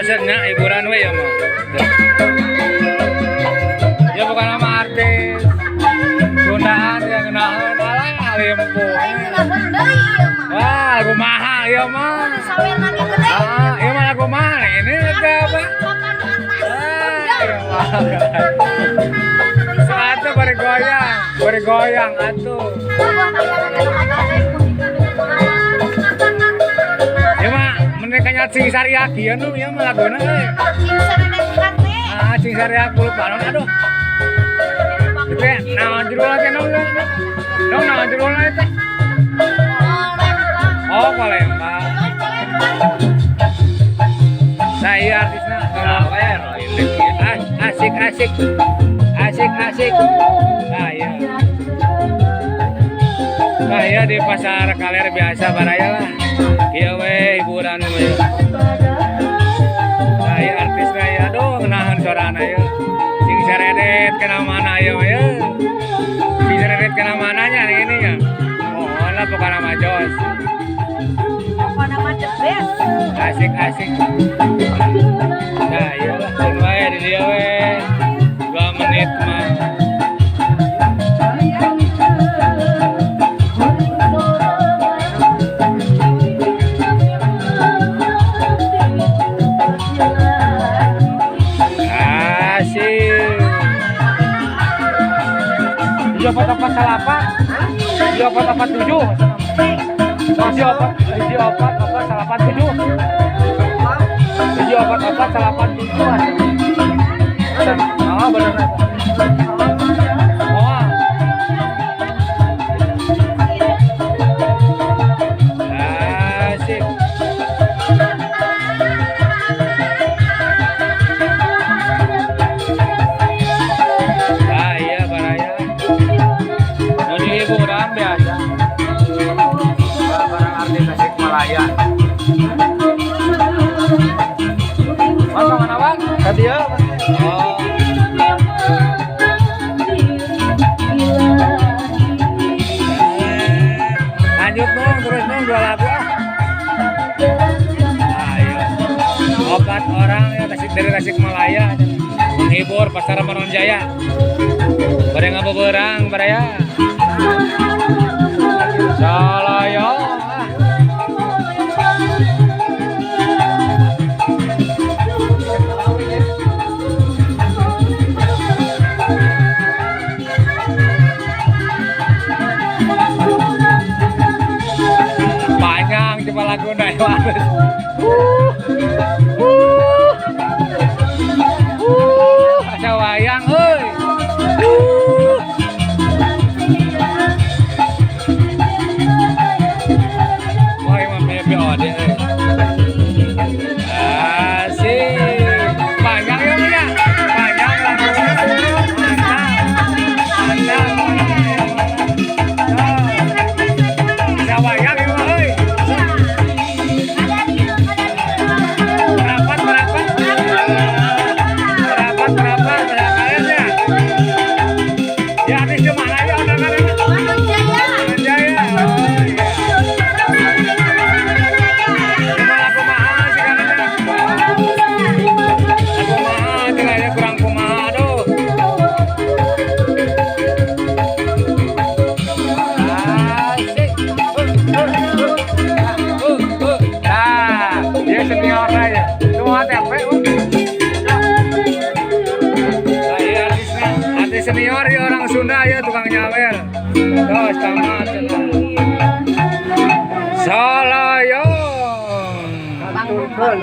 Maksudnya hiburan we ya mah. Ya bukan nama artis Sundaan yang ngenaheun, alah limpu. Wah, lagu mahal ya mah. Ah, iya mah lagu mahal ini teh apa? Ah, iya mah. Atuh bari goyang, bari goyang atuh. Ya mah mereka nyat sing sariaki ya nu ya mah laguna euy. Ah, sing sariak bulu panon aduh. Itu ya, naon judulna teh nong nong? Nong naon judulna teh? Oh, Palembang. Nah, iya artisna. Ah, asik asik. Asik asik. Nah, iya. Nah, iya di pasar Kaler biasa baraya lah. Iya we hiburan we. Nah, iya artisna ya aduh ngenahan sorana ya. Sing seredet kena mana ya we. Sing seredet kena mananya nih ini ya. Oh, lah pokoknya mah jos. Asik asik. Nah, iya lah, keun wae di dieu we. 2 menit mah. Asik. 7 4 4 salapan. 7 4 4 7. 7 4 7 4 4 salapan 7. 7 4 4 salapan 7. Ah, bener. Oh. Asik. Ah, iya baraya. Mau hiburan biasa. Barang artis Tasikmalaya. Bang, mana bang? Tadi ya. Oh. Lanjut dong, terus dong 2 lagu ah. Ayo. 4 orang ya dari Tasikmalaya menghibur Pasar Manonjaya. Bade ngabeberang baraya. Salaya. Panjang coba lagu na asa wayang euy. Wah, emang BOD euy. Asik. Panjang ya, Mia? Panjang lagunya. Mantap. Mantap. Asa wayang ya, euy. Merapat, merapat. Merapat, merapat. Kalian ya. Ya, artis di mana ya undangannya? Jaya. Oh iya. Cuma lagu mahal sih kan lagu mahal cenah ya kurang kumaha aduh. Asik. Nah, dia senior aja. Semua TP. Nah, iya artisnya, artis senior ya orang Sunda ya tukang nyawer. Terus tamat. Salayong. Turun.